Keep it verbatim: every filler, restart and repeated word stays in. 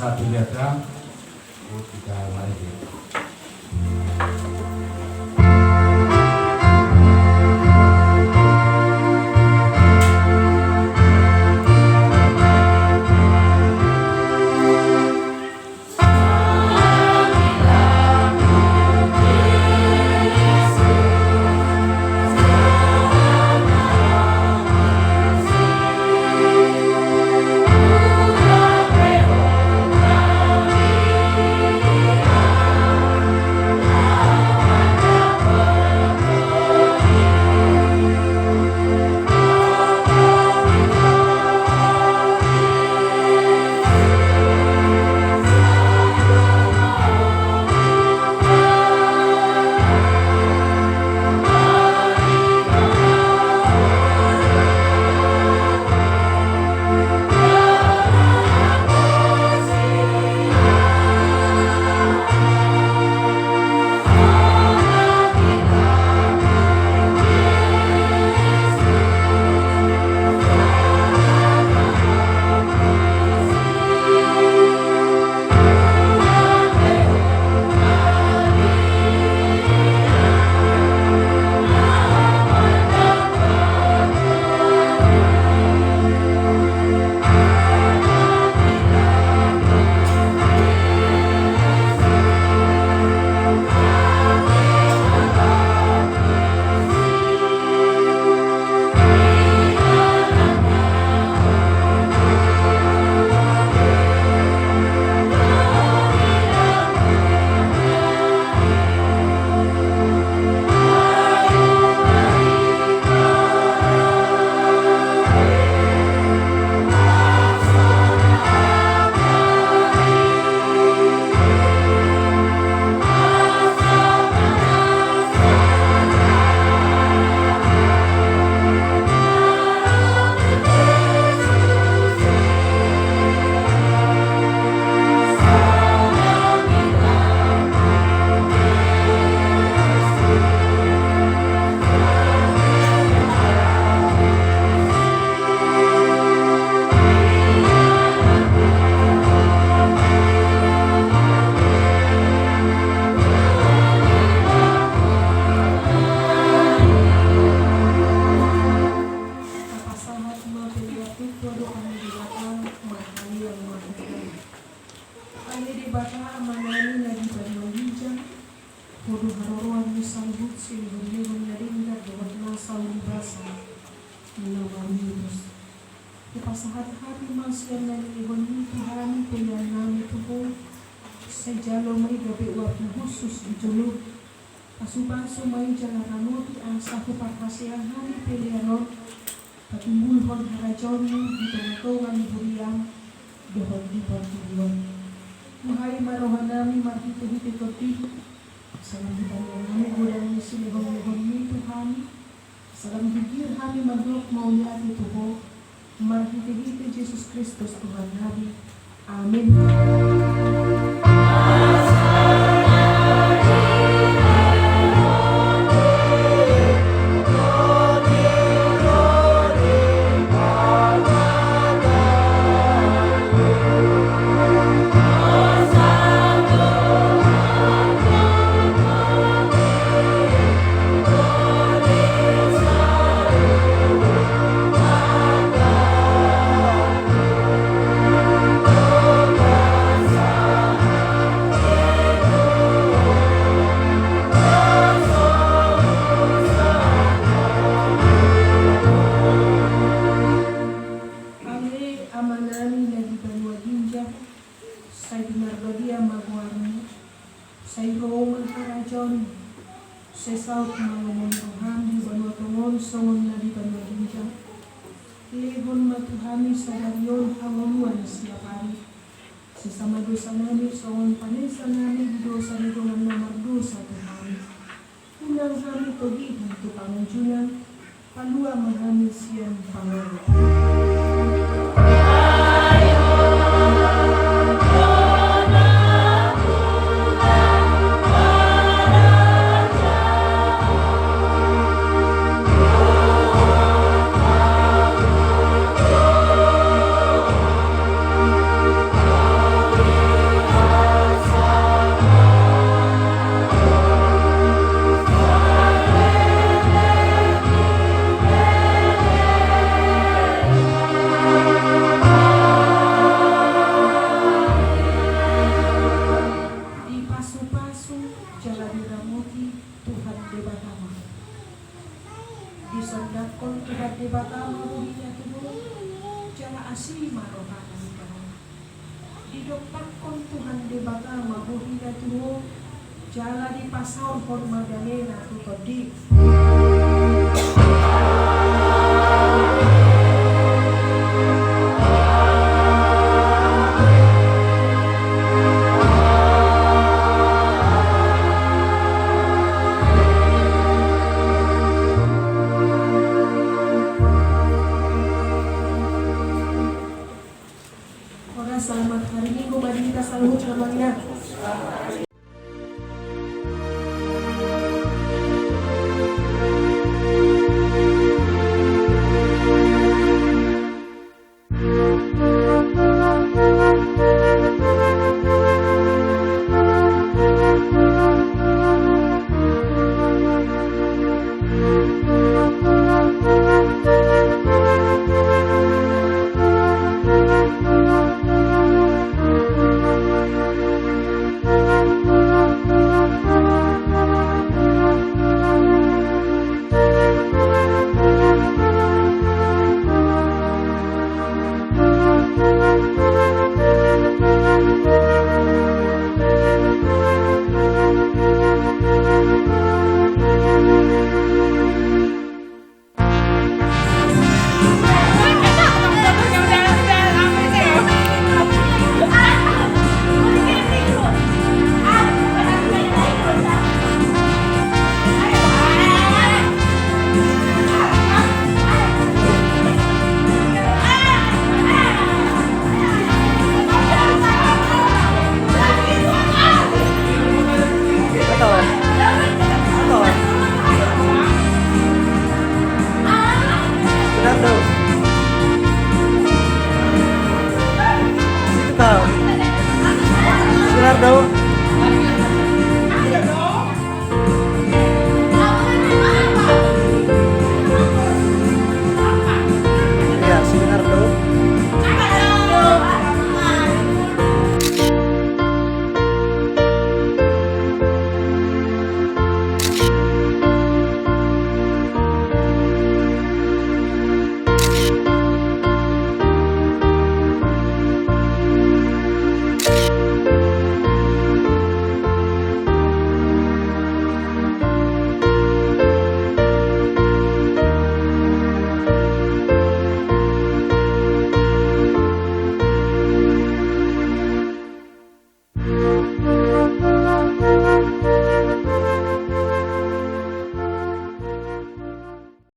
Satu biasa, oh, kita main dia. Tapasahat ma pelean tu Ho, dohot panghirimon, marhaliang ma hita. Ale Debata Amanami na di banua ginjang, Ho do haroroan ni saluhut silehonlehon na denggan dohot na saur matua, na marmulia. Hupasahat hami ma sian na nilehonmi tu hami pelean nami tu Ho. Sai jalo ma i gabe uap na hushus di jolo. Pasupasu ma i jala ramoti asa huparhasea hami pelean on, patumbulhon harajaonmu di tongatonga ni huriam dohot di portibi on. Buhai ma rohanami marhitehite Tondim, asa lam ditangihon hami godang ni silehonlehonmi tu hami, asa lam jugir hami mandok mauliate tu Ho, marhitehite Jesus Kristus Tuhannami. Amin. Ale Amanami na di banua ginjang, sai pinarbadia ma goarmu, sai ro ma harajaonmu, sai saut ma lomo ni roham di banua tonga on songon na di banua ginjang. Lehon ma tu hami sadari on hangoluan siapari. Sesa ma dosanami songon panesanami di dosa ni dongan na mardosa tu hami. Unang hami togihon tu pangunjunan, palua ma hami sian pangago. Pasahathon Tuhan Debata ma bohi na tu ho, jala dipasaorhon ma dame na tu tondi. Horas, selamat hari Minggu bagi kita saluhutna, amang inang.